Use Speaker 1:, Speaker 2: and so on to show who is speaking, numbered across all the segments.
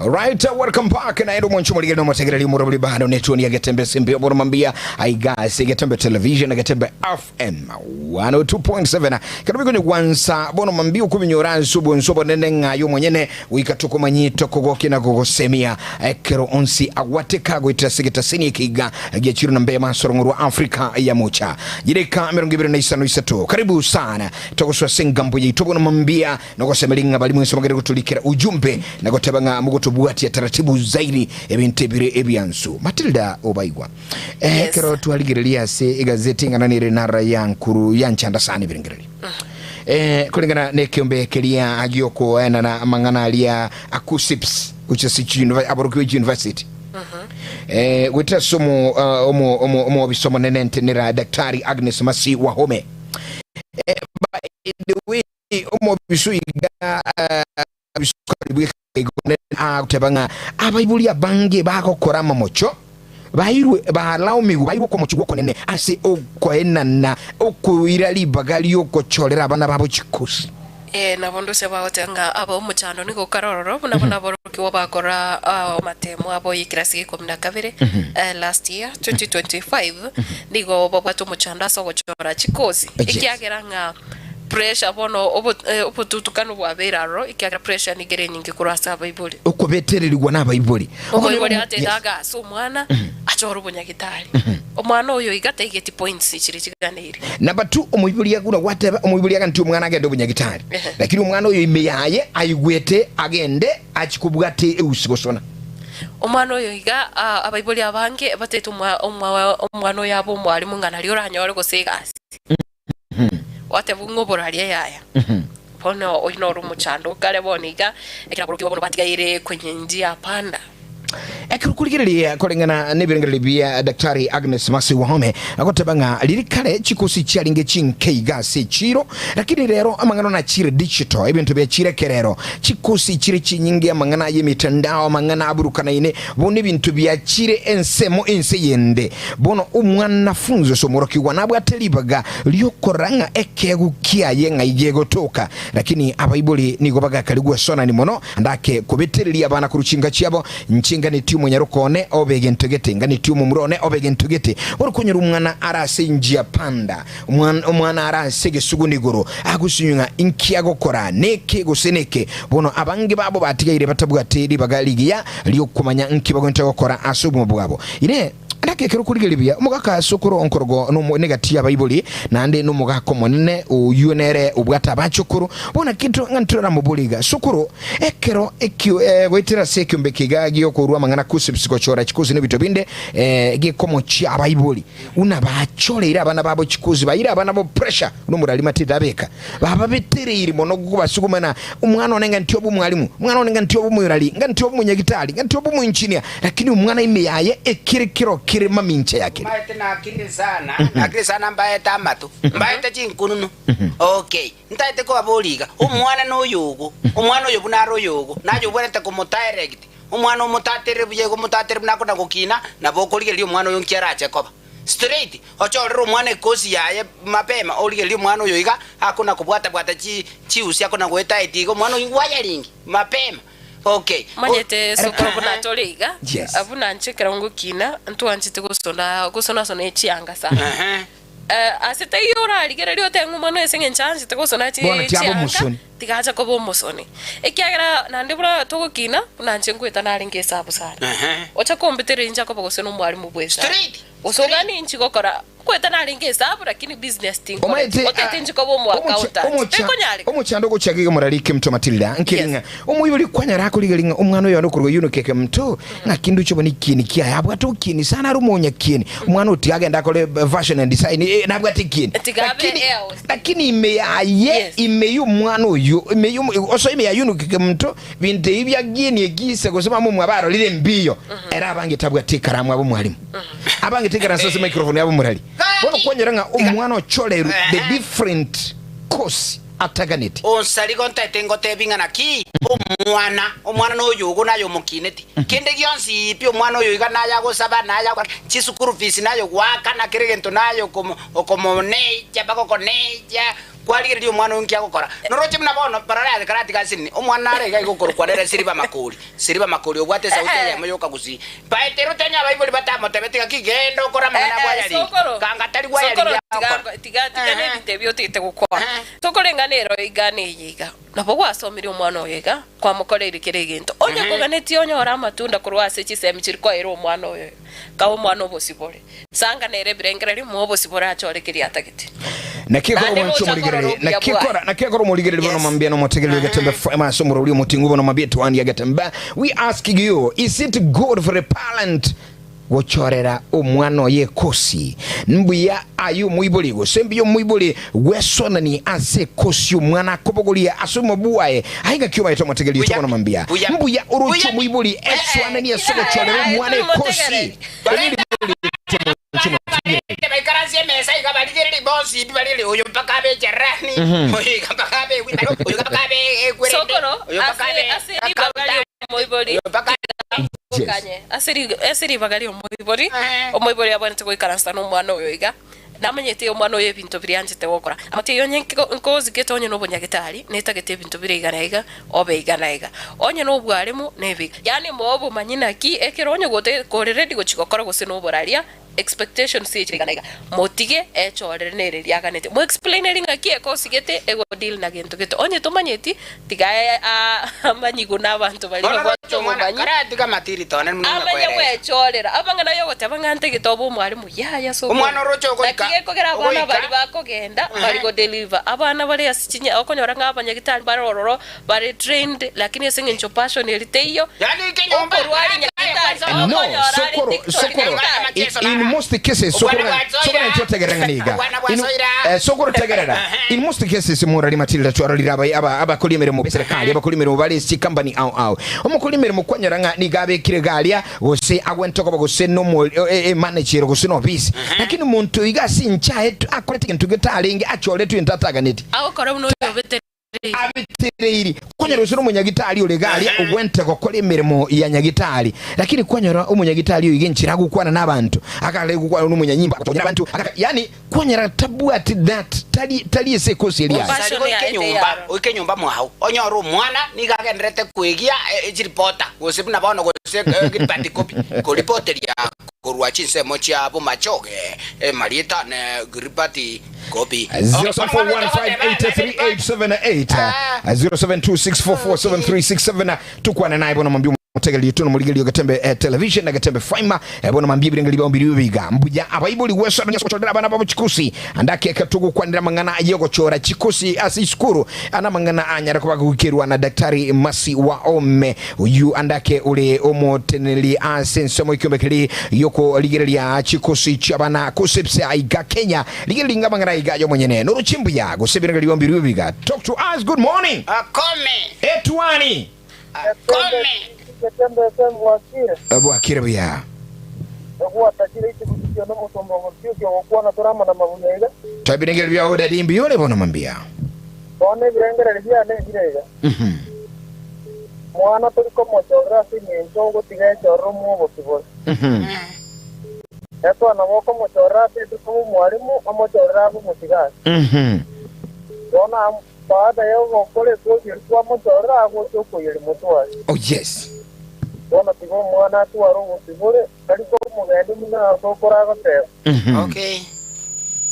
Speaker 1: Alright, welcome back naende omonche omorigeri nomotegereri omorobori bado netwoni ya Getembe Simbi oboroma mbuya aiga ase Getembe Television na Getembe FM 102.7 kero bikonye gwansa bono mambia okobinyora ase obonso obonene ng'aye omonyene goika tokomanyi tokogokia na gogosemia ekero onsi agwateka goetera ase getaseni ekeiga giachirwe na mbeya masorongo rwa Afrika ya mocha jireka 25 karibu sana togoswa ase engambo yaito bono mambia Nogosemeria ng'a baria mwensi mogende gotorikera ujumbe na goteba ng'a mogotobwatia taratibu zaidi ebinto ebire ebiansu. Matilda Obaigwa. Eh,
Speaker 2: Yes.
Speaker 1: ekero twarigereria ase egazeti eng'ana nere nara ya nkuru yanchanda sana ebirengererio. Eh, kulingana nekiombe keria giokoenana amang'ana aria a KUCCPS gochia ase chiuniva- aborokigwa chiuniversity eh, goetera ase omo- uh, omo- omo- omobisa omonene ntenera Daktari Agnes Masi Wahome eh, by the way Omobisu iga abisukari bw'ekaigo agoteba ng'a abaibori abange bagokora amamocho bairwe balaumiwe bairwe okomochia gw'okonene ase okoenana okoira ribaga ri'ogochorera abana babo chikosi.
Speaker 2: Ee, nabo ndose bagoteba ng'a aba omochando nigo okare ororo, buna bono aborokigwa bakora amatemo abo y'ekerasi gia ikomi na kabere last year 2025, nigo babwate omochando ase ogochora chikosi, ekiagera ng'a Pressure bono obotutukanu bwabeire aroro, ekiagera pressure nigo ere enyinge korwa ase abaibori.
Speaker 1: Okobetererigwa nabaibori.
Speaker 2: Omoibori atete aga ase omwana achore obonyagitari. Omwana oyo iga taigeti points chiria chiganeire.
Speaker 1: Number two, omoibori buna gwateba, omoibori agantie omwana agende obonyagitari. Lakini omwana oyo ime yaye aigwete agende achie kobwata eusi gosona.
Speaker 2: Omwana oyo iga abaibori abange batete omwana oyo abe omwalimu ng'a nario oranyore gose egasi. Gwatebwa ng'a oboraria yaya. Bono oyio noro omochando okare bono iga, ekero aborokigwa bono batigaire kwenye njia panda.
Speaker 1: Ekero okorigereria koreng'ana nebirengererio bia Daktari Agnes Mercy Wahome agoteba ng'a riria kare chikosi chiarenge chinke iga ase echiiro lakini rero amang'ana nachire digital ebinto biachire ekerero chikosi chire chinyinge amang'ana ayemitandao amang'ana aburukanaine bono ebinto biachire ensemo ense yende Bono omwanafunzi gose omworokigwa nabwate ribaga ri'okorora ng'a ekeegwa kiaye ng'ai gegotoka. Lakini abaibori nigo bagakari gwesonani mono ndake kobetereria abana korwa chinka chiabo, Inche nganetie omonyaroka one obe egento gete, nganetie omomura one obe egento gete. Bono konyora omwana are ase enjia panda, omwana are ase egesuguni igoro, agosinywa ng'a inki agokora, neke gose neke. Bono abange babo batigaire batabwati ribaga rigiya ri'okomanya nki bagwenerete gokora ase obogima bwabo. Inee! Naki ekero okorigereria buya, omogaka ase okoronkorwa negati y'abaibori, naende nomogaka omonene, oyio nere obwate abachokoro, bono naki ng'a ntoramobore iga, Sokoro, ekero ekio goetera ase ekeombe eke iga gi'okorua amang'ana KUCCPS gochora chikosi na ebinto binde, gekomochia abaibori buna bachoreire abana babo chikosi, baire abana bo pressure buna omorari Matilda abeka, bababetereiri mono kobasugumana, omwana one ng'a ntiobe omwalimu, omwana one ng'a ntiobe omoyorari, ng'a ntiobe omonyagitari, ng'a ntiobe omoengineer, Lakini omwana ime yaye ekere kero kere mamincha ya kere.
Speaker 3: Mbaete nakirire sana, nakirire sana mbaete amato, mbaete chinkununu. Okay, ntaete kobaboria iga, omwana noyogo, omwana oyo buna are oyogo, naye obwenerete komodirect, omwana omotaterere buya iga omotaterere buna akona gokina, nabo okorigereria omwana oyo nki arache koba. Straight, ochorere omwana ekosi yaye mapema, origererie omwana oyo iga, akona kobwata bwata chi chiusi akona goetaetia iga, omwana oyio wiring mapema. Okay.
Speaker 2: Manyete sokoro buna tore iga,
Speaker 1: Yes.
Speaker 2: buna inche ekero ngokina, ntwanchete gosona gosona-sona echianga sana.
Speaker 3: Ehe.
Speaker 2: Eh, ase taiyo orarigereria otebe ng'a omwana oyo ase eng'encho anchete gosona chi-
Speaker 1: Bono tiaba
Speaker 2: chianga,
Speaker 1: omosoni.
Speaker 2: tiga ache koba omosoni. Ekiagera naende buna togokina, buna inche ngoeta narenge esabu sana.
Speaker 3: Ehe.
Speaker 2: Ocha kombetereria inche akoba gose nomwalimu bwa esabu.
Speaker 3: Straight.
Speaker 2: Gose oganie inchi gokora Nkwete narenge esabu lakini business tinkoreti.
Speaker 1: Omaete,
Speaker 2: Otete inche koba omo accountant. Tekonyareka.
Speaker 1: Omochando ogochia iga morarike mto Matilda, nkeri
Speaker 2: Yes.
Speaker 1: ng'a omoibori kwanyara akorigeria ng'a omwana oyo one okorwa Eunuch mto, ng'aki ndoche bono ekieni kiaye abwate okieni sana are omonyakieni, omwana otiga agende akore fashion and design eh, nabwate ekieni.
Speaker 2: Tiga abe
Speaker 1: Lakini
Speaker 2: air hostess.
Speaker 1: lakini ime yaye,
Speaker 2: Yes.
Speaker 1: ime y'omwana oyio, ime y'omo osoe ime ya Eunuch mto, binto ebi bia kieni eki ise gose mama omwabo arorire mbiyo, ere abange tabwati ekaramu abe omwalimu. Abangete ikaranse ase microphone yabo morari. Bono kwanyora ng'a omwana ochoreirwe the different course ataganeti.
Speaker 3: Onsari gontaete ngotebi ng'a naki omwana, omwana noyo ogo naye omokineti. Kende gionsi pi omwana oyo iga naye agosaba, naye agokora, chisukuru fees naye ogoakana, kera egento naye okomo okomonecha mpaka okonecha. Kwarigereria omwana oyo nki agokora. Noroche buna bono barore aye karatiga asinini, omwana nare iga iga okorokwa nere Siriba Makori. Siriba Makori obwate esauti eyemo yoka gusii. Baete ero tonya abaibori batamotebeti gaki genda okore amang'ana
Speaker 2: Eh,
Speaker 3: abwo
Speaker 2: eh,
Speaker 3: ayaringi.
Speaker 2: sokoro.
Speaker 3: Kanga tari gwayaringi
Speaker 2: Sokoro,
Speaker 3: agokora.
Speaker 2: tiga tiga tiga
Speaker 3: Ehe.
Speaker 2: nebinto ebi otagete gokora.
Speaker 3: Ehe.
Speaker 2: Sokoro eng'ana ero iga neye iga. Nabo gwasomirie omwana oyo iga, kwamokoreire kera egento. Onye koganetie onyore amatunda korwa ase chisemi chiria kwaeire omwana oyo iga, kae omwana obosibore. Sanga nere ebirengererio, moe obosibore achore keria atagete.
Speaker 1: Naki ekora
Speaker 2: Naende
Speaker 1: omwancho
Speaker 2: gocha korora
Speaker 1: omorigereria,
Speaker 2: obuya
Speaker 1: naki
Speaker 2: bwaye.
Speaker 1: ekora, naki ekora omorigereria bono
Speaker 2: Yes.
Speaker 1: mambia nomotegereri Getembe FM ase omorori omoting'u bono mambia etwani ya Getembe. We asking you, is it good for a parent gochorera omwana oye ekosi? Mbuya aye omoibori gose mbuya omoibori gwesonani ase ekosi omwana akobogoria ase obogima bwaye? Aye ngaki omaete omotegereri oito
Speaker 3: Buya
Speaker 1: bono
Speaker 3: pi,
Speaker 1: mambia.
Speaker 3: buya pi,
Speaker 1: Mbuya oroche
Speaker 3: buya pi.
Speaker 1: omoibori eswanani ase gochorera
Speaker 2: Aye,
Speaker 1: omwana
Speaker 2: tari
Speaker 1: ekosi?
Speaker 2: motegereri.
Speaker 3: Barende Barende baikaranse emesa iga barigererie bonsi pi barigererie oyo mpaka abe echerani, oyo iga mpaka abe ewibaro, oyo iga mpaka abe ekwerende,
Speaker 2: Sokoro,
Speaker 3: oyo mpaka
Speaker 2: ase
Speaker 3: abe
Speaker 2: ase ribaga ri'omoibori
Speaker 3: oyo mpaka
Speaker 1: Yes.
Speaker 2: kanye ase ri- ase ribaga ri'omoibori
Speaker 3: Ehe.
Speaker 2: omoibori abwenerete goikaransa nomwana oyo iga namanyete omwana oyo ebinto biria anchete gokora amati onye nkozigete onye nobonyagetari netagete ebinto bire iga na iga obe iga na iga onye nobwarimu nebe iga yaani moe obomanyi naki ekero onye gote kore ready gochia gokora gose noboraria Expectations echi iga na iga, motige echorere nere riaganete. Mo explaineri ng'aki ekosigete ego deal na gento gete. Onye tomanyeti tiga amanyigwe na abanto baria
Speaker 3: Bono
Speaker 2: babwate
Speaker 3: roche omwana
Speaker 2: obomanyi.
Speaker 3: karatiga amatiri tone buna
Speaker 2: Amanye
Speaker 3: ngakweresa.
Speaker 2: gwechorera amang'ana yogoteba ng'a ntagete obe omwalimu yaya sokoro.
Speaker 3: Omwana oroche ogoika
Speaker 2: Naki gekogera abana
Speaker 3: ogoika
Speaker 2: baria bakogenda bari
Speaker 3: Ehe.
Speaker 2: go deliver abana bare ase chinya okonyora ng'a abanyagitari bare ororo bare trained lakini ase eng'encho passion eri teiyo
Speaker 3: Yaani ike nyomba
Speaker 2: okorwari nyagitari
Speaker 1: No,
Speaker 2: okonyora are
Speaker 1: sokoro,
Speaker 2: TikTok
Speaker 1: sokoro.
Speaker 2: nyagitari
Speaker 1: In, in most cases, sokoro, sokoro nchotegerera ng'a niga. In, eh, sokoro tegerera. In most cases, morari matilda twarorire aba aba abakori emeremo be serikali, abakori emeremo bare ase chicompany ao ao. Omokori emeremo kwanyora ng'a niga abekire garia gose agwente koba gose nomo e, e, manager gose no ofisi. Lakini omonto iga ase enchae akorete egento getarenge achoretwe egento ataganeti.
Speaker 2: Agokora buna oyobete
Speaker 1: Abitereiri kwanyora gose nomonyagitari ore iga aria ogwente gokora emeremo ya nyagitari, lakini kwanyora omonyagitari oyo iga enchera agokwana nabanto, akare gokwana nomonyanyimbo agotonyera abanto, agaka yaani kwanyora tabwati that tari tari ase ekosi eria aye.
Speaker 3: Osari goika enyomba, oike enyomba mwao, onyore omwana nigo agendererete kwegia chiripota, gose buna bono gose Gilbert Kobi, koripoteria korwa chinsemo chia Bomachoge, marieta ne Gilbert Kobi.
Speaker 1: 0741583878 0726447367 tukwane naye bono mambia omotegereri oito nomorigereria o Getembe eh, television na Getembe Faima eh, bono mambia ebirengeri biao mbiri biga mbuya abaibori gwesora ase gochorera abana babo chikosi ande akeke togokwanera amang'ana aye gochora chikosi ase isukuru ande amang'ana anyare koba goikerwa na Daktari Mercy Waome oyu ande ake ore omoteneneri ase ensemo ekiombe keri giokorigereria chikosi chiabana KUCCPS aiga Kenya Rigereria ring'ana amang'ana aiga ay'omonyene, noroche mbuya, gose ebirengererio bionsi biriwe biga. Talk to us, good morning.
Speaker 3: Akome.
Speaker 1: Etuani.
Speaker 3: Akome.
Speaker 4: Getembe FM bwakire.
Speaker 1: Bwakire buya.
Speaker 4: Egwatachire ichigusikio nomosomba ogosio ogokwana torama na mabuya iga.
Speaker 1: Toa ebirengererio biao daddy mbuya ore bono mambia.
Speaker 4: Bono ebirengererio biane mbire iga. Mwana tori komochorera ase engencho ogotiga echorere omoe obosibore. Ekero nabo okomochorera ase etuko bw'omwalimu, omochorere abe omosigari. Bono baada y'ogokora ekoiyeria kwamochorera agocha okoiyeria motware.
Speaker 1: Oh yes.
Speaker 4: Bono tiga omwana atware obosibore, tari komogenda buna sokoro agoteba.
Speaker 3: Okay.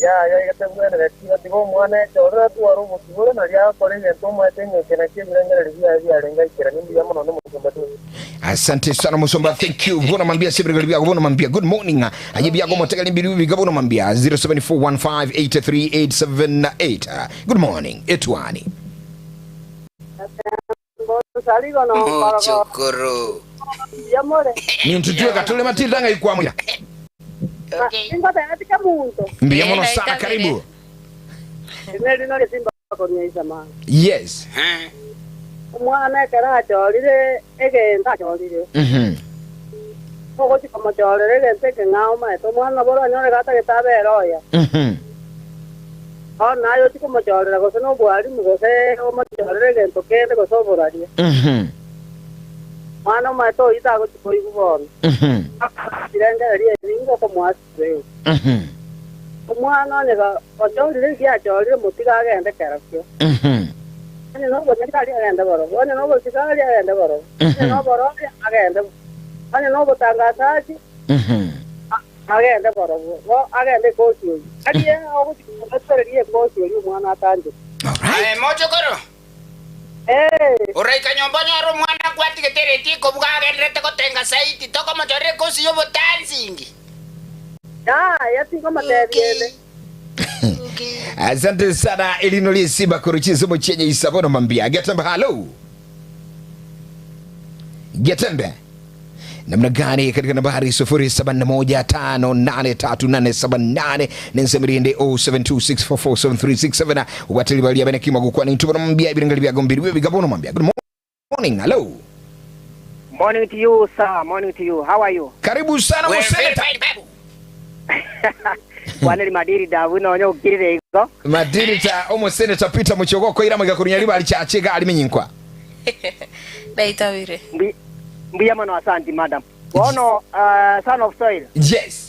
Speaker 4: Yaya iga tebwenereti iga, tiga omwana echorere atware obosibore, nario agakora egento omaete ng'a eke nakio ebirengererio biaye biarenge aikeranie mbuya mono nomosomba David.
Speaker 1: Asante sana musomba, thank you. Bona mambia sibiri byago bona mambia. Good morning. Aye byago motegeli mbiri biga bona mambia 0741583878. Good morning. Etwani.
Speaker 5: Sarigo no
Speaker 3: Mochokoro.
Speaker 5: yamore.
Speaker 1: Nintutue katule Matilda ngai kwamwira.
Speaker 3: Okay.
Speaker 5: Ingotegatika muntu.
Speaker 1: Mbiya mono
Speaker 2: Eh,
Speaker 1: sana
Speaker 2: naitavere.
Speaker 1: karibu.
Speaker 5: Ine rino risimba konya isama.
Speaker 1: Yes.
Speaker 3: Eh.
Speaker 5: Omwana ekero achorire egento achorire. Ogochika mochorere egento ekeng'ao maete omwana nabo oranyore gatagete abere oya. Bono naye ochia komochorera gose na obwarimu gose omochorere egento kende gose oboraria. Mwana omaete oyio tagochia koigwa bono. Birengererio ebi nigo okomoa stress. Omwana onye ochorire erio achorire, motige agende kerokio. Onye nobonyaritari agende borobwo, onye nobosigari agende borobwo, onye noborori agende, onye nobotangasachi agende borobwo, bo agende ekosi oyio. Aria ogochia komobetereria ekosi eria omwana atanchete.
Speaker 1: Alright.
Speaker 3: Aye mochokoro,
Speaker 5: Ee.
Speaker 3: oraika nyomba onyore omwana akwatigete ereti ekobuga agenderete gotenga saiti, tokomochorera ekosi y'obotansingi.
Speaker 5: Yaya, tingomotebia ere.
Speaker 1: Asante sana elino lisimba kuruchizo chenye isabono mambia getembe halo getembe namna gani katika nambari 0715838878 nensemirinde 0726447367 watili balia bene kima gukwani ntubona mambia ibiringali byago mbiri byo bigabono mambia good morning hello
Speaker 5: Morning to you, sir. Morning to you. How are you?
Speaker 1: karibu sana
Speaker 3: We're very
Speaker 1: museneta
Speaker 3: fine, babu.
Speaker 5: Kwaneri madiri dabu nonye ukirire igo.
Speaker 1: madirita omuseneta Peter Muchogoko iramwiga kurunya ali chachiga alimenyinkwa
Speaker 2: Ndaitabire.
Speaker 5: Mbi mbuya mono asanti madam. Bono son of soil.
Speaker 1: yes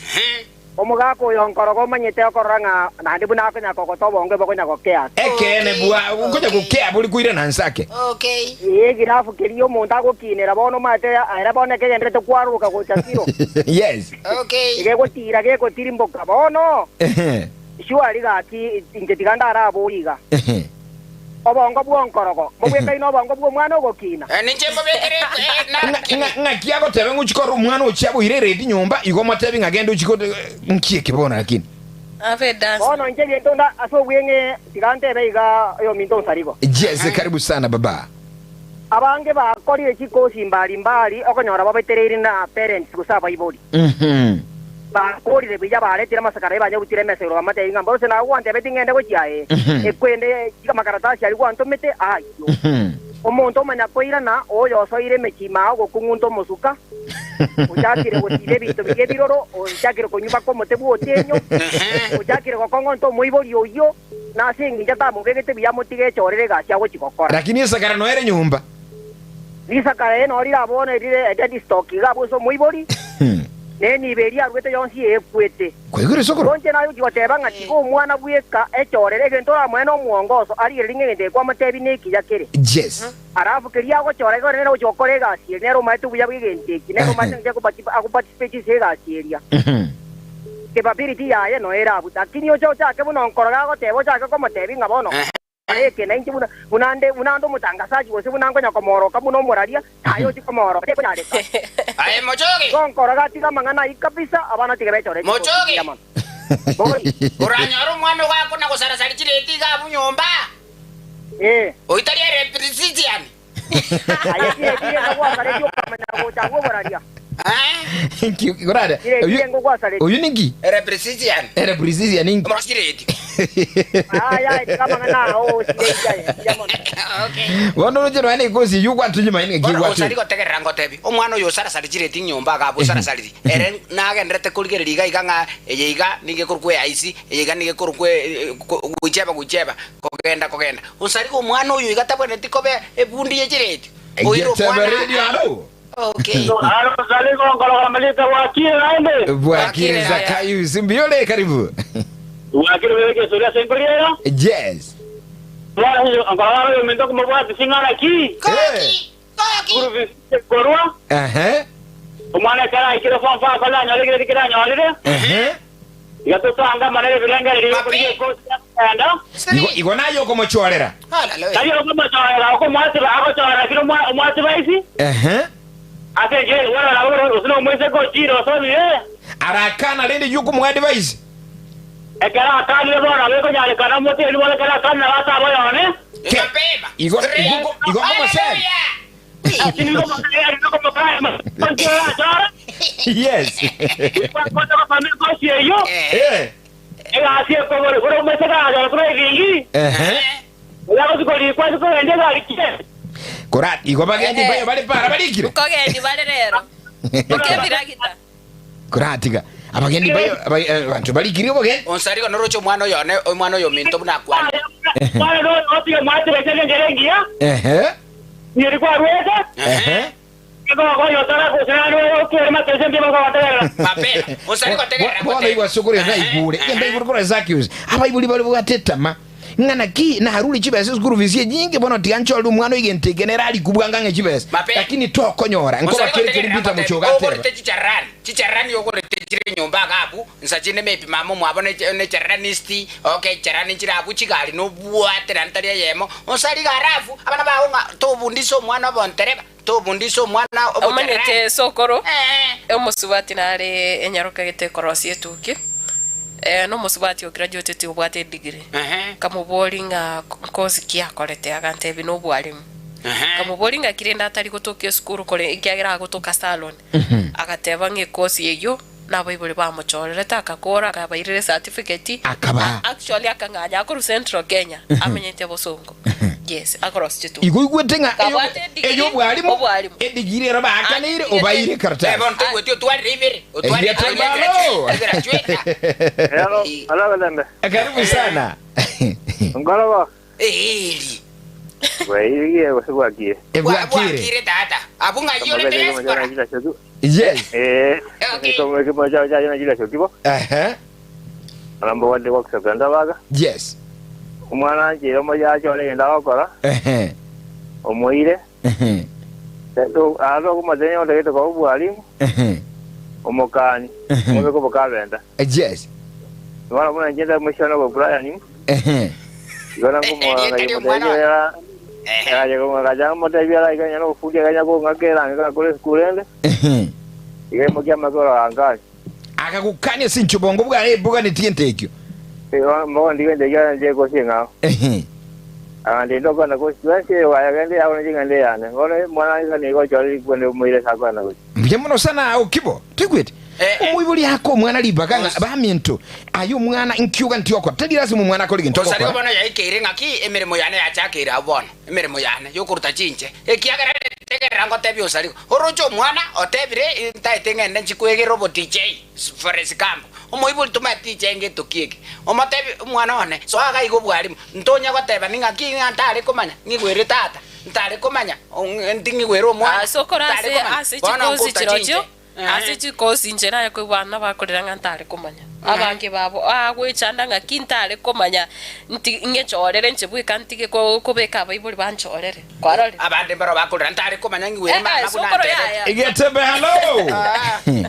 Speaker 5: Omogaka oyo nkorogo omanyete okorora ng'a naende buna akonya kogota obongo bokonya gokea.
Speaker 1: ekene bwa ngoja gukea buli kuire nansake
Speaker 3: Okay.
Speaker 5: Ee girafu keria omonto agokinera bono omanyete ere bono ekegenderete kwaruka gocha kiro.
Speaker 1: yes
Speaker 3: Okay.
Speaker 5: Gegotira gegotirimboka bono.
Speaker 1: Ehe.
Speaker 5: Sure gaki inche tiga ndarabori iga.
Speaker 1: Ehe.
Speaker 5: Obongo bwonkorogo mobwekaine obongo bwa omwana ogokina.
Speaker 3: Eh, ninche mbobekere eh, na
Speaker 1: Ng'aki agotebe ng'uchikora omwana ochia boire eredi nyomba igo omotebi ng'agende ochiko nkieke bono lakini
Speaker 2: Abe dance.
Speaker 5: Bono inche gento nda ase obweng'e tiga ntebe iga oyo minto nsarigo.
Speaker 1: yes karibu sana baba
Speaker 5: Abange bakorire chikosi mbali mbali okonyora babetereire na parents gose abaibori. Bakorire buya baretire amasakara banyabutire emesa igoro bamatebia ng'a mboro ase nagwantebeti ng'ende gochia ee. Ekwende chika amakaratasi aria gwantomete ayio. Omonto omanya koirana oyo osoire emechima ogokung'unta omosuka ochakire gotiba ebinto biria ebiroro ochakire konywa baka omote bwa otenyo ochakire gokong'onta omoibori oyio na ase eng'encho atamobegete buya amotige echorere egasi agochi gokora.
Speaker 1: Lakini esakara noere nyomba
Speaker 5: Risakara eye noo rira bono erire dead stock iga abwo ase omoibori nenibo eria arwete yonsi ekwete.
Speaker 1: Kwaigure sokoro
Speaker 5: Gonche naye ochi goteba ng'a tiga omwana bweka echorere egento oramoe na omwongoso arigererie ng'a egento ekwamotebi na ekiya kere.
Speaker 1: Yes.
Speaker 5: Alafu keria agochora igo nere ogochi gokora egasi eria nere omaete obuya bwa egento eki nere omaete ng'a agoparticipate ase egasi eria. Capability yaye noyo ere abwo. Lakini oche ochake buna onkoroga agoteba ochake komotebi ng'a bono kora eke na inche buna buna nde buna nde omotangasaji gose buna nkonya komoroka buna omoraria naye ochie komoroka tekonyareka.
Speaker 3: Aye mochoge.
Speaker 5: Igo onkoroga tiga amang'ana ayio kabisa abana tiga bechore chikosi
Speaker 3: Mochoge.
Speaker 5: mbuya mono. Bori.
Speaker 3: Oranyore omwana ogo akona gosarasari chireti iga abwo nyomba.
Speaker 5: Ee.
Speaker 3: Oyio tari electrician.
Speaker 5: Aye chireti iga gwasaretie okamanya gocha agwo oboraria.
Speaker 3: Eh?
Speaker 1: Nki korara
Speaker 5: Chireti iga gwasaretie.
Speaker 1: oyu ninki
Speaker 3: Electrician.
Speaker 1: electrician ninki
Speaker 3: Omorosi chireti.
Speaker 5: Aya tiga amang'ana ao osire iga mbuya mono.
Speaker 3: Okay.
Speaker 1: Bono oroche nonya na ekosi eywo gwatunyuma ine ng'aki
Speaker 3: Bono
Speaker 1: egwatu
Speaker 3: osari gotegerera ngotebi omwana oyo osarasari chireti nyomba iga abwo osarasariri ere nagenderete korigereria iga iga ng'a eye iga nigo ekorokwa eaisi eye iga nigo ekorokwa gwicheba gwicheba kogenda kogenda osari omwana oyo iga tabwenereti koba ebundi ye chireti oire
Speaker 1: Getebe
Speaker 3: omwana
Speaker 1: radio alo
Speaker 3: okay.
Speaker 4: Alo, Zaliko nkoroga malita wakire naende.
Speaker 1: bwakire
Speaker 2: Bwakire.
Speaker 1: Zakayo simbiole karibu
Speaker 4: Wakire weke suria sengoriera.
Speaker 1: yes
Speaker 4: Mwana nkoroga oyo minto kumobwati sing'ana ki.
Speaker 3: Koki koki
Speaker 4: Guru korwa.
Speaker 1: Ehe.
Speaker 4: Omwana kara ikire form 5 kala nyore kire kira nyorire.
Speaker 1: Ehe.
Speaker 4: Iga totanga manere birengereri
Speaker 3: Mapi.
Speaker 4: ko enda.
Speaker 1: Igo igo nayo okomochorera
Speaker 3: Hallelujah.
Speaker 4: Tari okomochorera okomwatira agochorera kiro omwati baisi.
Speaker 1: Ehe.
Speaker 4: Ase je wala na wala usino omwise ko chiro so ni
Speaker 1: arakana rende yuko muadvise
Speaker 4: Ekera akanire bono bekonyarikana moteri bono ekera akanire batabo yone.
Speaker 1: Ke-
Speaker 3: Mapema.
Speaker 1: Igo- igo- igo ngomoseri. Yes. Eh. Ehe. Kora igo bagendi bayo bari para barikire.
Speaker 2: Nkogendi bare rero. Nkebiragita.
Speaker 1: Kora tiga. Abagendi bayo abantu barikire obogendi.
Speaker 3: Onsarigo noroche omwana oyo one omwana oyo minto buna akwana. Ehe. Ehe. Mapema. Osari gotegerera
Speaker 1: Bono
Speaker 3: ngote.
Speaker 1: igwa sokoro naigure. Genda igure kora Zacchaeus. Abaibori bari bwate etama. Ng'a naki narure chibesa eschool fees enyinge bono tiga nchorere omwana oige nteke nere arikubwanga ng'a chibesa.
Speaker 3: Mapema.
Speaker 1: Lakini tokonyora nkoba
Speaker 3: Osari
Speaker 1: kere keri
Speaker 3: gotegerera
Speaker 1: Peter
Speaker 3: ngote.
Speaker 1: Muchoga ateba.
Speaker 3: Ogorete chicharani. Chicharani ogorete chire nyomba iga abwo, nsa chinde maybe mama omwabo ne ne charanist, okay charani nchire abwo chigari nobwate naende tari eyemo. Osari iga alafu, abana bago ng'a tobundisa omwana obontereba, tobundisa omwana obocharani.
Speaker 2: Omanyete sokoro,
Speaker 3: Eeh.
Speaker 2: omosubati nare enyaroka gete ekorosia etuki, na omosubati o graduateti obwate edegree.
Speaker 3: Ehe.
Speaker 2: Nkamoboria ng'a nkosi ki akorete, agantebia nobwarimu.
Speaker 3: Ehe.
Speaker 2: Nkamoboria ng'aki rende atari gotoka esukuru kore ekiagera agotoka salon. Agateba ng'a ekosi eyio nabaibori bamochorerete akakora akabairera ecertificate.
Speaker 1: Akabaa.
Speaker 2: Actually akang'anya akorwa Central Kenya amenyete bosongo. Yes, akorosia chituki.
Speaker 1: Igo oigwete ng'a eyo-
Speaker 2: Kabwate edigiri,
Speaker 1: ey'obwarimu,
Speaker 2: obwarimu.
Speaker 1: edigiri ero baakaneire
Speaker 2: Atigete.
Speaker 1: obaire
Speaker 3: Eh,
Speaker 1: ekaratasi.
Speaker 3: bono toigweti otwarire ibere. Otwarire
Speaker 1: Eria
Speaker 3: ibere.
Speaker 1: toibalo.
Speaker 3: Egraduate.
Speaker 4: Hello, hello Gatembe.
Speaker 1: Karibu sana.
Speaker 4: Ngorobo.
Speaker 3: Eeri.
Speaker 4: Bwairigie gose bwakire.
Speaker 1: Ebwakire.
Speaker 3: Bwakire tata. Abwo ng'ai ore diaspora.
Speaker 1: Yes.
Speaker 4: Eh.
Speaker 3: Okay.
Speaker 4: Kimo chao cha na jila shokibo.
Speaker 1: Aha.
Speaker 4: Arambo wande workshop ndabaga.
Speaker 1: Yes.
Speaker 4: Omwana nchire omoya achore genda gokora.
Speaker 1: Ehe.
Speaker 4: Omoire.
Speaker 1: Ehe.
Speaker 4: Aro kumotenya otegete kwa obwarimu.
Speaker 1: Ehe.
Speaker 4: Omokani. Omobeko bokabenda.
Speaker 1: Yes.
Speaker 4: Mwana muna njenda mushana kwa Brian.
Speaker 1: Ehe.
Speaker 4: Igora
Speaker 3: Eh, eh,
Speaker 4: ngumwa
Speaker 3: rieta ri'omwana
Speaker 4: ngayimutebia.
Speaker 3: Ehe.
Speaker 4: Aje kumwa mutebia ikanya no fundi kanya ko ngakera ngakore skulu ende.
Speaker 1: Ehe.
Speaker 4: Igemo makoro angani.
Speaker 1: Akagukania sincho bongo bwa ebuga netiente ekio.
Speaker 4: Mbogo ndigende nje kosinga.
Speaker 1: Ehe.
Speaker 4: Andi ndokona kusiwensi wayagende aone jingende yane. Ngone mwana isa niko chori kwende muire sakwana kuchi.
Speaker 1: Mbuya muno sana okibo. Twigwete.
Speaker 3: Eh, eh.
Speaker 1: Omoibori ako omwana ribaga ng'a baminto aye omwana nkiuga ntiokora tari lazima omwana akore gento
Speaker 3: Osari
Speaker 1: ogokora
Speaker 3: bono yaikeire ng'aki emeremo yane yachakeire abwo bono emeremo yane yokoruta chinche ekiagera tegerera ngotebia osarigo oroche omwana otebire ntaete ng'ende nchikwegera obo DJ for example omoibori tomanyete DJ ngetoki eke omotebi omwana one soa iga iga obwarimu ntonya goteba ning'aki ng'a ntare komanya ng'igwere tata ntare komanya nting'igwere omwana
Speaker 2: Ase okora
Speaker 3: ntare
Speaker 2: ase
Speaker 3: komanya.
Speaker 2: ase
Speaker 3: Bono
Speaker 2: chikosi
Speaker 3: nkoruta
Speaker 2: chirochio
Speaker 3: chinche. Ehe.
Speaker 2: ase chikosi inche naye koigwa abana bakorera ng'a ntare komanya abange babo agoechanda ng'aki ntare komanya nti ng'echorere inche bweka ntige ko- kobeka abaibori banchorere kwarorire
Speaker 3: Abande mbaro bakorera ntare komanya ng'igwere
Speaker 2: Eh,
Speaker 3: mama
Speaker 2: eh,
Speaker 3: buna
Speaker 2: sokoro
Speaker 3: ntebete.
Speaker 2: yaya.
Speaker 1: Getembe hello.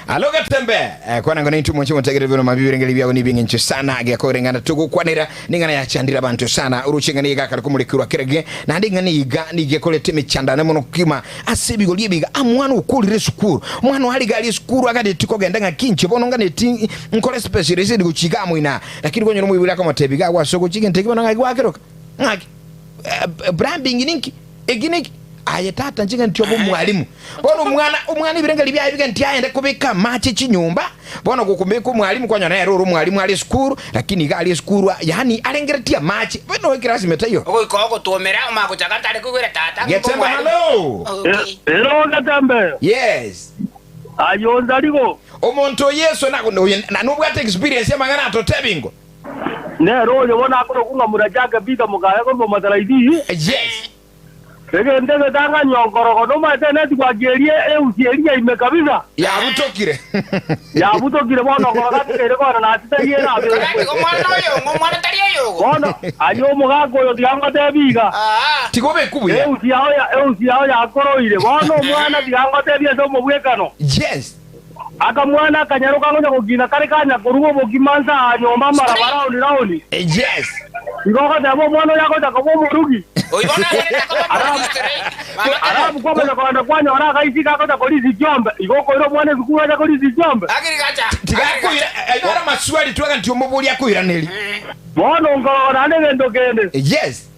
Speaker 1: Halo Getembe. Eh, kwana ngona intu mwenche mutegere bino mabibirengeri byago nibingencho sana gekorengana tugukwanira ningana yachandira abantu sana uruchenga niga kare kumurikirwa kerege nandi ngana iga nigekolete michandane muno kima ase ebigori ebiga amwana okorire esukuru omwana oariga aria esukuru aganeti kogenda ng'a kinche bono nganeti nkore specialist gochiga amoina lakini konyora omoibori akomotebia iga agwase ogochiga enteki bono ng'aki gwakeroka ng'aki branding ninki eki niki aye tata nche ng'a obe omwalimu bono omwana omwana ebirengeri biaye biga nti aende kobeka amache chinyomba bono gokomeka omwalimu kwanyora nere ore omwalimu are esukuru lakini iga are esukuru yaani arengeretie amache bono ekirasi taiyo
Speaker 3: Ogoika ogotwomera omanye gochaka ntare koigwera tata ng'imbe
Speaker 1: Getembe
Speaker 3: omwalimu.
Speaker 1: hello
Speaker 3: Okay.
Speaker 4: Ero Gatembe.
Speaker 1: yes
Speaker 4: Ayo nzarigo.
Speaker 1: omonto yeso na nobwate experience y'amang'ana atotebingo
Speaker 4: Nero oyo bona akoro kunga murachaka bita mukaya ko mataraidi.
Speaker 1: yes
Speaker 4: Egente getanga nyonkorogo no mate neti kwakierie eusieria ime kabisa.
Speaker 1: yabutokire
Speaker 4: Yabutokire bono koroga kere kona na titaye na
Speaker 3: Karati omwana oyo ng'o omwana tari eyogo.
Speaker 4: Bono ayo omogaka oyo tigangotebiga.
Speaker 3: Ah.
Speaker 1: tigobe kubuya
Speaker 4: Eusi yao ya eusi yao yakoroire. Bono omwana tigangotebia ase omobwekano.
Speaker 1: yes
Speaker 4: Akamwana akanyaroka ngonya gokina kare kanya koruga obokima nsa nyomba maraba raoni raoni.
Speaker 1: yes
Speaker 4: Igo ogoteba omwana oyo agocha koba omorugi.
Speaker 3: Oyo bono agerete koba omorugi straight. Mama
Speaker 4: Arabu kwamanya kogenda kwanyora akaisi gagocha korisia chiombe. Igo okoira omwana esukuru acha korisia chiombe.
Speaker 3: Agriculture.
Speaker 1: tigakwira aigora maswali twaga nti omobori akwiraneri
Speaker 4: Bono nkorora naende egento kende.
Speaker 1: yes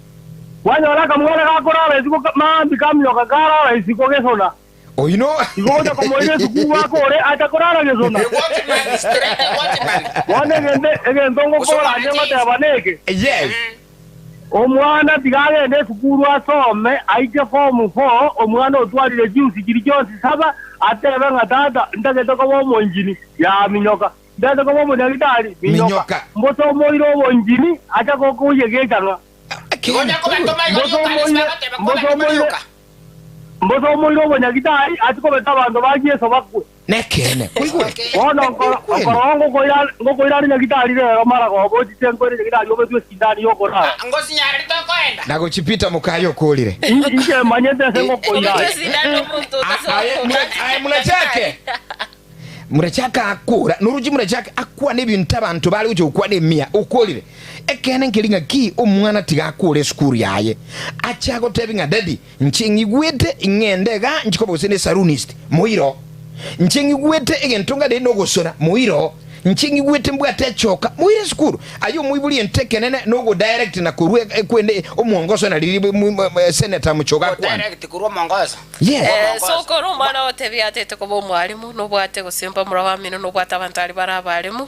Speaker 4: Kwanyora akamwana gakorara isiko mambi kaminyoka karara isiko gesona.
Speaker 1: oino
Speaker 4: Igo ogocha komoira esukuru akore acha korara gesona.
Speaker 3: The watchman straight the watchman.
Speaker 4: Bono egente egento ngokora anye ngoteba neke.
Speaker 1: yes
Speaker 4: Omwana tiga agende esukuru asome aike form 4 omwana otwarire chiusi chiri chionsi saba atebe ng'a tata ntagete koba omoinjini yaminyoka ntagete koba omonyagitari
Speaker 1: Minyoka.
Speaker 4: minyoka mbosomoire obonjini acha gokoyegechang'a
Speaker 3: Ngoja koba toma
Speaker 4: Mboso
Speaker 3: yoka
Speaker 4: moire-
Speaker 3: nisaba teba koba
Speaker 4: mboso moire-
Speaker 3: yoka.
Speaker 4: Mbosa omoire obonyagitari achie kobeta abanto ba Yeso bakwe.
Speaker 1: Nekeene, koigure.
Speaker 4: Bono nkoro
Speaker 1: Ekwene.
Speaker 4: okoro ngokoira ngokoira are nyagitari rero maragoba ochiche nkoire nyagitari obetwe esindani y'okorara.
Speaker 3: Ngosinyareri tokoenda.
Speaker 1: Na gochipita mokaye okorire.
Speaker 4: In- Inche manyete ase ngokoira
Speaker 2: Obetwe
Speaker 4: aye.
Speaker 2: esindani omonto
Speaker 1: A- aye, mura- aye murachake murachake akora noruchi murachake akwane ebinto abanto bare gocha gokwana emia okorire ekeene nkeri ng'aki omwana tiga akore esukuru yaye ache agotebi ng'a daddy Inche ng'igwete ing'ende iga nchie koba gose nesarunist, moiro. Inche ng'igwete egento ngare nogosona, moiro. Inche ng'igwete mbwate echoka, moire esukuru. Aye omoibori ento ekenene nogodirect na korwa ekwende omwongoso na riria Senator Muchoga akwana.
Speaker 3: Godirect korwa omongoso.
Speaker 1: Yes.
Speaker 3: Omongoso.
Speaker 2: Sokoro omwana ogotebia atete koba omwalimu, nobwate gose mbamura bamino, nobwate abanto aria bare abalimu,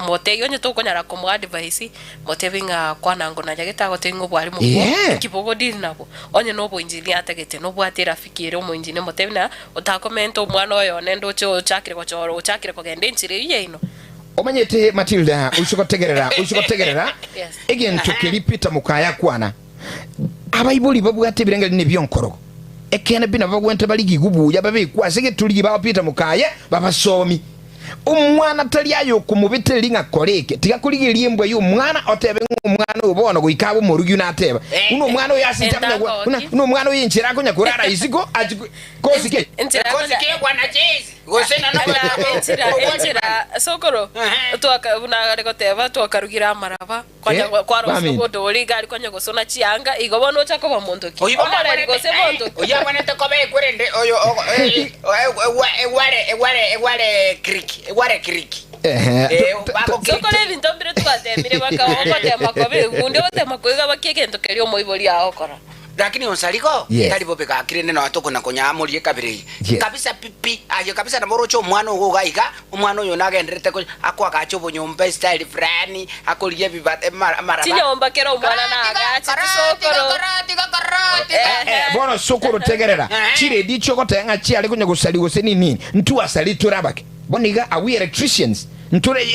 Speaker 2: motebie onye tokonyara komoadvise, Motebie ng'a kwana ngo nanyagete agotebie ng'a obwarimu obwo
Speaker 1: Ee.
Speaker 2: inki bogodiri nabwo. Onye noboinjinia atagete, nobwate erafiki ere omoinjinia, motebie ng'a otakomenta omwana oyo one ndoche ochakire gochora ochakire kogenda enchera eyio yaino.
Speaker 1: Omanyete Matilda, oise gotegerera, oise gotegerera
Speaker 2: Yes.
Speaker 1: egento keria Peter mokaya akwana. Abaibori babwate ebirengererio nebionkorogo. Ekeene pi nabo bagwente barigigwe buya babekwe ase egeturigi bao Peter mokaye babasomi. Omwana tari aye okomobetereria ng'a kora eke. Tiga korigereria embwa y'omwana otebe ng'a omwana oyo bono goika abe omorugi buna ateba. Buna omwana oyo ase inche akonya gwa- buna buna omwana oyo enchera akonya korara isiko achi kosi ki?
Speaker 2: Enchera
Speaker 3: Kosi
Speaker 2: akonya
Speaker 3: kegwa na chezi. Gose na
Speaker 2: Buna enchera enchera sokoro twaka buna are goteba twakarugire amaraba. Konya
Speaker 1: Eh,
Speaker 2: kwarosirie
Speaker 1: bamino.
Speaker 2: omonto oria iga aria konya gosona chianga, igo bono ocha koba monto ki?
Speaker 3: Oyio bono
Speaker 2: Omoreri
Speaker 3: abwenerete
Speaker 2: gose monto ki?
Speaker 3: oyio abwenerete koba ekwerende oyo ogo- eh, eh, egware egware egware kiriki egware kiriki
Speaker 1: Ehe,
Speaker 3: Eh,
Speaker 1: to- to-
Speaker 3: bako kiriki.
Speaker 2: Sokora ebinto mbire twatemire baka ogotema koba egundi ogotema koiga baki egento keria omoibori agokora.
Speaker 3: Lakini onsariko
Speaker 1: Yes.
Speaker 3: tari bobe gaki rende nonya tokona konyamoria ekabira eye
Speaker 1: Yes.
Speaker 3: kabisa pi pi aye kabisa nabo oroche omwana ogo iga iga omwana oyo nagendererete ko akoagacha obonyomba estyle fulani akorigia ebiba ema amaraba
Speaker 2: Chinyomba kera omwana
Speaker 3: Kara tiga
Speaker 2: naagache
Speaker 3: kara tiga
Speaker 2: chisokoro.
Speaker 3: kara tiga kara tiga
Speaker 2: Ehe.
Speaker 1: Eh, bono sokoro tegerera
Speaker 3: Eh.
Speaker 1: chiredi chiogoteba ng'a chiare konya gosari gose nini ntwasari tore abake bono iga are we electricians ntore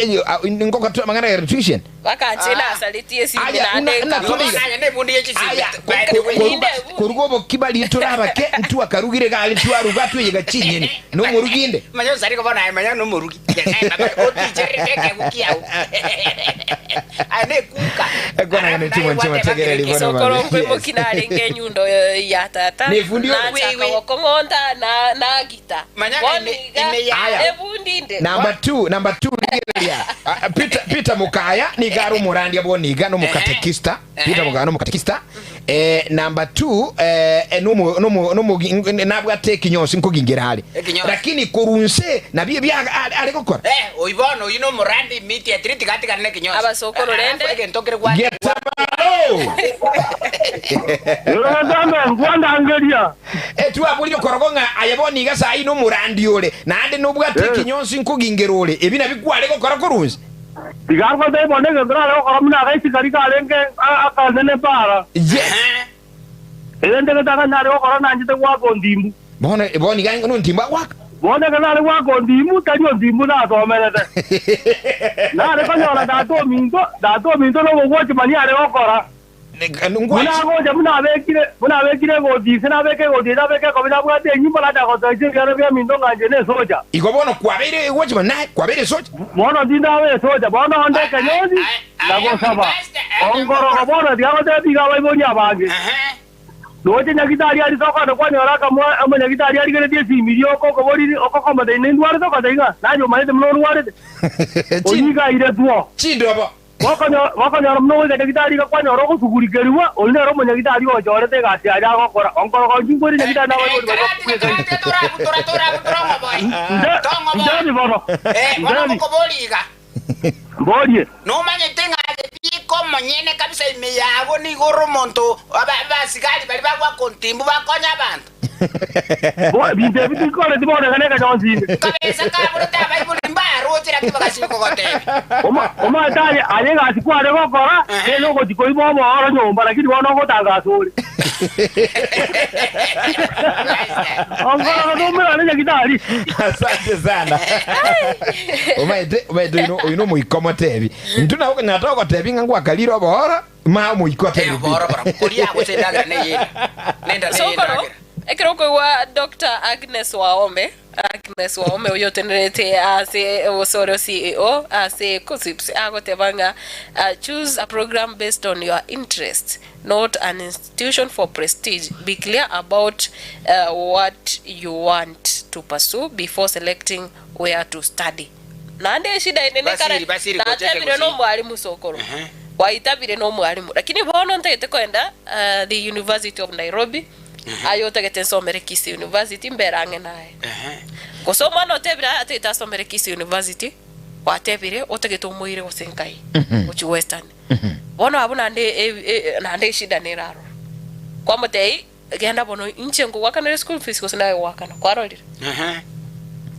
Speaker 1: ngoka tore amang'ana ya electrician
Speaker 2: Bakanchia
Speaker 3: Ah.
Speaker 2: nasaretie esimi
Speaker 1: Aya,
Speaker 2: naende
Speaker 1: una- una
Speaker 2: nkaruga.
Speaker 1: tore
Speaker 3: Igo naye nebundi ye chisimi
Speaker 1: Aya,
Speaker 3: by the way.
Speaker 2: Ninde
Speaker 1: koruga oboki baria tore abake ntwakarugire iga aria twaruga tweyega chinyeni nomorugi inde
Speaker 3: Manya osariko bono aye manya nomorugi Nyasaye baba oticherete ekegu kiao aye nekuka
Speaker 1: Ekwana ng'ana chimwe
Speaker 3: Naye
Speaker 1: nchimo tegereri bono
Speaker 2: Sokoro
Speaker 1: babe.
Speaker 2: nkoimoki narenge enyundo ya tata
Speaker 1: Nefundi ore.
Speaker 2: nachaka gokong'onta na nagita
Speaker 3: Manya
Speaker 2: bono
Speaker 3: ime-
Speaker 2: iga
Speaker 3: ime
Speaker 1: Aya.
Speaker 2: ebundi inde
Speaker 1: Number two, number two rigereria. Ah, Peter Peter Mukaya niga ari omorandia bwoniga nomokatekista. Peter Mukaya nomokatekista. Eh, number two eh, eh, nomo nomo nomo nabwate ekinyosi nkogingera are.
Speaker 3: Ekinyosi.
Speaker 1: Lakini korunse nabio bia are are gokora.
Speaker 3: Eh, oyi bono oyi nomorandi immediately tigatigana nekinyosi
Speaker 2: Abasokoro rende.
Speaker 3: egento kere gwa
Speaker 1: Getabaro.
Speaker 4: Egambe ngwandangeria.
Speaker 1: Etwaborire okorogo ng'a aye bono iga saii nomorandi ore naende nobwate
Speaker 4: Eh.
Speaker 1: ekinyonsi nkogingera ore ebi nabio kware gokora korunse.
Speaker 4: Tiga gotebia bono egento nare gokora buna agaisi karia karenge akanene para.
Speaker 1: Yes.
Speaker 3: Eh,
Speaker 4: Egento egetang'ani nare gokora nanchete goaka ontimbu.
Speaker 1: Bono bono iga nontimbu agoaka.
Speaker 4: Bono ekero nare goaka ontimbu, tari ontimbu nasomerete. Nare konyora tata ominto, tata ominto nobogwochimani are gokora. Buna agocha buna abekire, buna abekire egoti inse, nabeke egoti eye, nabeke ekobi, nabwate enyimbo, nacha gotoesia ebiara biaminto ng'a inche nesocha.
Speaker 1: Igo bono kwabeire egwochimani naye kwabeire esocha.
Speaker 4: Bono tindabe esocha, bono onde ekenyonsi na gosaba. Onkorogo bono tiga gotebia iga abaibori abange. Noche nyagitari aria tokogenda kwanyora akamwa omonyagitari arigeretie esimi rioka okoboriri okokomotebia nindwarete okote iga naye omanyete buna orwarete. Oyio iga airetwe.
Speaker 1: Chindobo.
Speaker 4: Gokonyora buna ogoika nyagitari iga kwanyora ogosugurikerigwa, oyio nere omonyagitari ochorete egasi yaye agokora. Onkorogo inche nkwere nyagitari nabaibori baria bakwete. Ntebi bono, ntebi, mborie.
Speaker 3: Nomanyete ng'a aye biko omonyene kabisa ime yago nigo ore omonto abasigari baria bagwaka ontimbu bakonya abanto.
Speaker 4: Binto ebi tikoreti bono iga neka yonsi inde.
Speaker 3: Kabisa kaborete abaibori mbaroche lakini bagasiba kogotebia.
Speaker 4: Omanyete aye aye egasi kware gokora nere ogochia koiba obooro nyomba lakini bono ogotangasa ore. Onkorogo toumerane nyagitari.
Speaker 1: Asante sana. Omanyete omanyete oyo oyo nomoika omotebi. Intwe nabo okonyora togotebi ng'a ngwakarire obooro, ma omoika otebi.
Speaker 3: Obooro bora koria gose endagera neyende. Nenda
Speaker 2: Sokoro
Speaker 3: neyendagera.
Speaker 2: Ekero okoigwa Doctor Agnes Wahome, Agnes Wahome oyio otenerete ase gose ore CEO ase KUCCPS agoteba ng'a choose a program based on your interest not an institution for prestige, be clear about what you want to pursue before selecting where to study. Naende eshida ende nekare
Speaker 3: Basiri, basiri gochete
Speaker 2: natebirie
Speaker 3: gusii.
Speaker 2: nomwalimu sokoro, gwaitabire nomwalimu lakini bono ntagete koenda the University of Nairobi aye otagete nsomere Kisii University mbere ang'e naye. Gose omwana otebire aye atagete asomere Kisii University gwatebire otagete omoire gose nkai gochia Western. Bono abwo naende naende eshida nere aroro. Kwamotebia Genda bono, inche nkogoakanera eschool fees gose naye goakana? Kwarorire?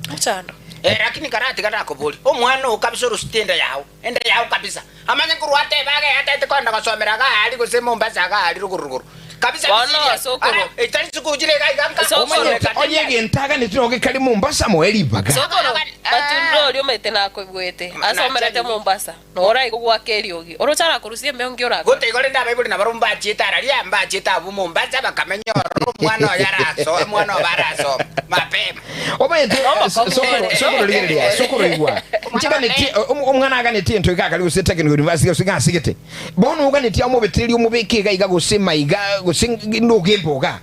Speaker 2: Mochando.
Speaker 3: Eh, lakini karatiga nakoboria, omwana oo kabisa orosite enda yao, enda yao kabisa, amanye korwa atebe age ataete kogenda gosomera iga aria gose Mombasa iga aria rogoro rogoro. Kabisa
Speaker 2: Bono,
Speaker 3: serious.
Speaker 2: sokoro.
Speaker 3: Ara, etari sukuru chire iga iga nka
Speaker 2: Sokoro.
Speaker 1: Omanyete onye egento aganeti noge kare Mombasa moe ribaga.
Speaker 2: Sokoro, but nori omanyete nakoigwete, asomerete Mombasa. Noraigwe goaka eriogi, oroche arakorusia embeo nki orakore?
Speaker 3: Gotaigo rende abaibori nabarobwo mbachiete araria, mbachiete abwo Mombasa, bakamenya ororo, omwana oye arasoe, omwana obo arasome mapema.
Speaker 1: Omanyete
Speaker 2: Nomokong'u
Speaker 1: sokoro
Speaker 2: ore.
Speaker 1: sokoro rigereria sokoro igwa nchiganetie omwana aganetie ento iga akari gose technical university gose iga asigete bono oganetie amobetererie omobeke iga iga gose maiga gose ndoge emboga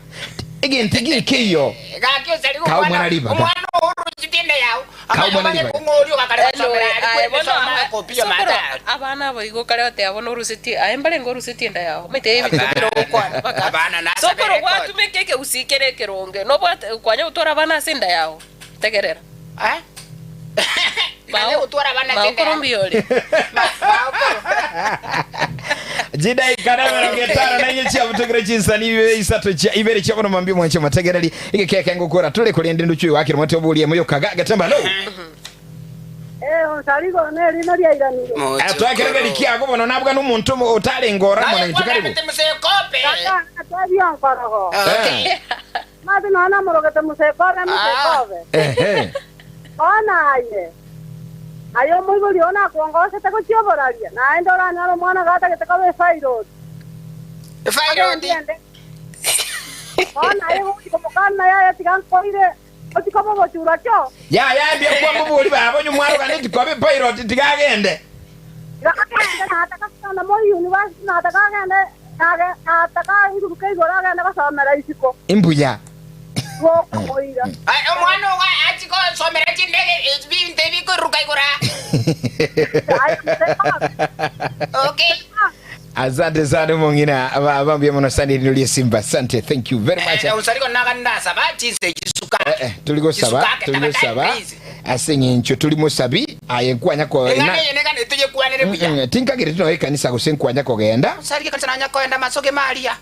Speaker 1: Egento eke nkeiyo.
Speaker 3: Gaki osarigwe
Speaker 1: Kae
Speaker 3: omwana
Speaker 1: omwana ribaga.
Speaker 3: omwana oo orusitie enda yao
Speaker 1: Kae omwana
Speaker 3: amanye
Speaker 1: ribaga.
Speaker 3: kong'oria ogakare gosomera
Speaker 2: Anyway,
Speaker 3: aria
Speaker 2: aye
Speaker 3: kwende
Speaker 2: bono
Speaker 3: soma
Speaker 2: aha,
Speaker 3: kopiyo
Speaker 2: sokoro
Speaker 3: mata
Speaker 2: abana abo igo kare oteba bono orusetie aye mbarenge orusetie enda yao omanyete ebinto bire ogokwana mpaka
Speaker 3: Abana nasabe
Speaker 2: sokoro
Speaker 3: record.
Speaker 2: gwatumeka ekegusii kere ekeronge nobwate kwanya gotwara abana ase enda yao tegerera
Speaker 3: Eh? Nanye gotwara abana ase enda
Speaker 2: maokoro
Speaker 3: yao.
Speaker 2: mbuya ore
Speaker 3: Ma- maokoro.
Speaker 1: Chidaika na emerongo etano na inye chiabutukire chinsani ibe isato chia ibere chia bono mambia mwanche mategereri egekeke ngokora tore korende nduchu wakire mote oborie moyokaga gatemba lo
Speaker 6: Eh, onsarigo nerino riairanire.
Speaker 1: atwakerega rikiago bono nabwa nomonto otarenge ora
Speaker 3: Naye
Speaker 1: mono inche karibu
Speaker 3: kwanabete musekope.
Speaker 6: Tata, atebia nkorogo.
Speaker 3: Okay.
Speaker 1: Eh.
Speaker 6: Mati nonya namorogete musekobe musekobe.
Speaker 1: Ehe.
Speaker 6: Bono aye, aye omoibori oo nakwongosete gochia oboraria, naende oranyore omwana gatagete koba efairoti.
Speaker 3: Efairoti.
Speaker 6: Agende. Bono aye gochia komokana yaya tiga nkoire, ochie koba obochura kio.
Speaker 1: Yaya mbuya kwamobori baba onye mwaroganeti koba epilot tiga agende.
Speaker 6: Tiga agende nataka kogenda moi university nataka agende nage nataka airuruke igoro agende gosomera isiko.
Speaker 1: Imbuya.
Speaker 6: Gokomoira.
Speaker 3: Ai, omwana ogo achi gosomera chindege ebinto ebikoiruruka igoro aa.
Speaker 6: Aye musekobe.
Speaker 3: Okay.
Speaker 1: Asante sana omong'ina baba mbuya mono sana erino rie simba asante thank you very much.
Speaker 3: Eh, osari konaga ndasaba chinsa echi chisuka.
Speaker 1: Eh, eh, turi gosaba
Speaker 3: Chisukake,
Speaker 1: turi gosaba
Speaker 3: tafadhali, please.
Speaker 1: ase eng'encho turi mosabi aye nkwanya ko
Speaker 3: Eng'ana eye negane toyekwanere buya.
Speaker 1: Mm, mm, tinkagere tinoe ekanisa gose nkwanya kogenda
Speaker 3: Osari ekanisa nanya koenda masoge maria.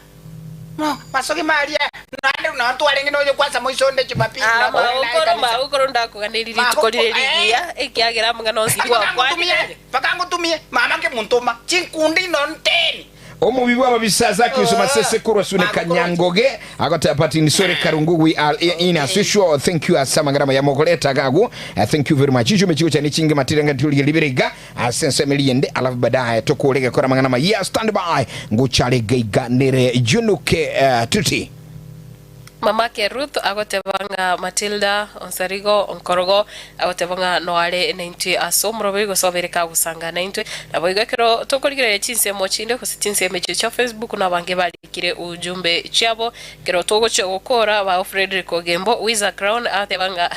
Speaker 3: No, masoge maria naende nao twarenge noyo kwansa moiso onde Jumapili
Speaker 2: Ah,
Speaker 3: nabo naye
Speaker 2: maũkoro
Speaker 3: ekanisa.
Speaker 2: maũkoro ndakuganĩri rituko
Speaker 3: Maũkoro,
Speaker 2: rire
Speaker 3: eh.
Speaker 2: rigiya ekiagera amang'ana onsi
Speaker 3: Mpaka
Speaker 2: gwakwanire
Speaker 3: ngutumie, mpaka ngutumie, mama ngemuntuma chinkundi nonteni.
Speaker 1: Omobi bw'ababisa Zacchaeus Masese korwa Sune
Speaker 3: Magokoro.
Speaker 1: Kanyangoge agoteba Pati Nisore Karungu we are in as usual thank you ase amang'ana amaya mokoreta iga agwo thank you very much chichumbe chigo chiane chinge matire ng'a tiorigie ribere iga ase ensemo eria ende alafu baadaye tokore gekora amang'ana amaya stand by ngochare iga iga nere Junuke tuti.
Speaker 2: Mamake Ruth agoteba ng'a Matilda Onsarigo Onkorogo agoteba ng'a noare naintwe ase omoroberi gose obeire kagosanga naintwe. Naboigo ekero tokorigereria chinsemo chinde gose chinsemo echio chia Facebook nabange barikire ujumbe chiabo ekero togochia gokora bao Fredrick Ogembo Wiza Crown agoteba ng'a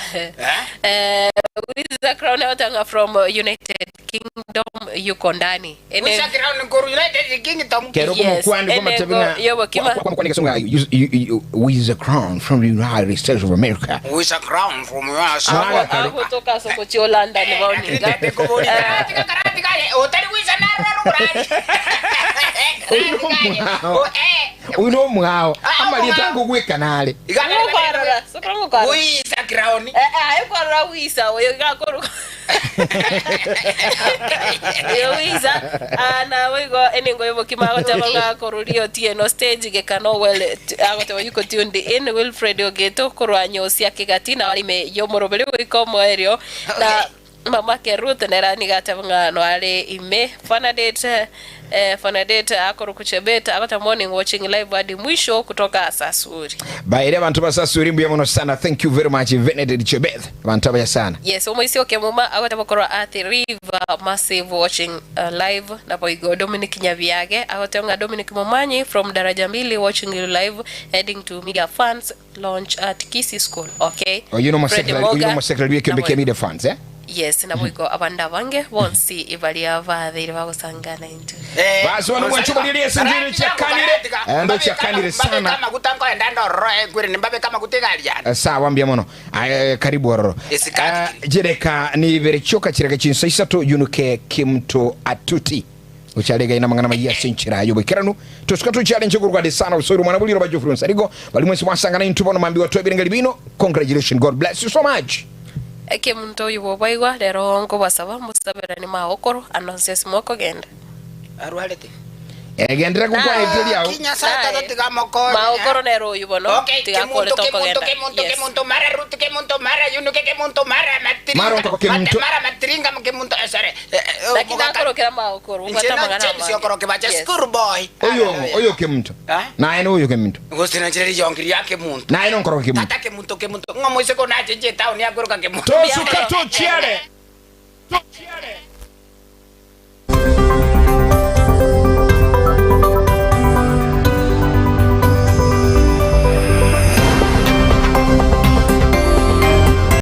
Speaker 2: Wiza Crown agoteba ng'a from United Kingdom yuko ndani. Ene
Speaker 3: Wiza Crown nkoru United Kingdom.
Speaker 1: Kero
Speaker 2: Yes,
Speaker 1: komokwani komatebe
Speaker 2: enego
Speaker 1: ng'a
Speaker 2: y'obokima.
Speaker 1: kwa- kwa- kwa- ng'a Wiza Crown from the United States of America.
Speaker 3: Wiza Crown from United States.
Speaker 1: Mwaga kare.
Speaker 2: Ago toka ase omochie o London bono iga.
Speaker 1: Oyo nomwao amarieta angogweka nare.
Speaker 2: Ngokwarora, sokoro ngokwarora.
Speaker 3: Wiza Crown.
Speaker 2: Eh, eh, aye kwarora wisa oyo igakoru. Oyo wisa ah, na boigo enengo y'obokima agoteba ng'a akoruria Otieno stage gekano well agoteba yuko tuned in Wilfred Ogeto korwa Nyosia Kegati na ime y'omoroberi goika omoerio na. Mamake Ruth nere nigo ateba ng'a noare ime Fernadette eh, Fernadette akorokwa Chebet agoteba morning watching live hadi mwisho kutoka Sasuri.
Speaker 1: Baire abanto ba Sasuri mbuya mono sana. Thank you very much Benedict Chebet. Abanto abaya sana.
Speaker 2: Yes, omoisi oke muma agoteba korwa Athi River massive watching uh, live naboigo Dominic Nyabiage agoteba ng'a Dominic Momanyi from Daraja Mbili watching you live heading to Media Funds Launch at Kisii School okay.
Speaker 1: Oyio nomo
Speaker 2: Fred
Speaker 1: secretary, oyio
Speaker 2: Moga
Speaker 1: nomo secretary bw'ekeombe kia
Speaker 2: naboigo
Speaker 1: Media Funds eh.
Speaker 2: Yes, naboigo abande abange bonsi baria babeire bagosangana intwe.
Speaker 3: Eh,
Speaker 1: Basi wano mwancho bali ese njiri chakanire. Eh, ndo chakanire
Speaker 3: mbabeka
Speaker 1: sana.
Speaker 3: amaguta nkoenda ndororo ekwire nimbabeka amaguta egari yane
Speaker 1: Eh, Sawa mbia mono. Eh, karibu ororo.
Speaker 3: Esikati
Speaker 1: Eh, Jereka ni berechoka chireka chinsa isato yunuke kimto atuti. Uchalega ina mangana maiya senchira ayo bekeranu. Tusuka tu challenge kurwa sana usoro mwana buliro bajo Sarigo. Bali mwesi mwasangana intubo no mambi watu ebirenga libino. Congratulations. God bless you so much.
Speaker 2: Eke muntu oyo bobaigwa rero nkobasaba musaberani maokoro anonses mokogenda
Speaker 3: arwarete
Speaker 1: Egendera kukwana iteli yao.
Speaker 3: kinyasaye
Speaker 2: Naye.
Speaker 3: tata tiga mokonye.
Speaker 2: maokoro nero oyo bono
Speaker 3: Okay,
Speaker 2: tigakore
Speaker 3: kemuntu kemuntu
Speaker 2: tokogenda
Speaker 3: kemuntu
Speaker 2: Yes.
Speaker 3: kemuntu mara ruti kemuntu mara yunuke kemuntu mara matiringa
Speaker 1: Mara ontoko kemuntu.
Speaker 3: mara matiringa kemuntu eh, sorry Eh, eh,
Speaker 2: lakini
Speaker 3: mugaka-
Speaker 2: akorokera maokoro
Speaker 3: Nche
Speaker 2: ubwata
Speaker 3: na
Speaker 2: amang'ana
Speaker 3: James
Speaker 2: amange.
Speaker 3: yokoroke bache
Speaker 2: Yes.
Speaker 3: school boy
Speaker 1: Oyo oyo kemuntu.
Speaker 3: Eh?
Speaker 1: Naye no oyo kemuntu.
Speaker 3: ngosina nchire yongiri yake muntu
Speaker 1: Naye no nkoro kemuntu.
Speaker 3: tata kemuntu kemuntu ngomoise ko nache je town yakoroka kemuntu
Speaker 1: Tosuka tuchiare. Tuchiare.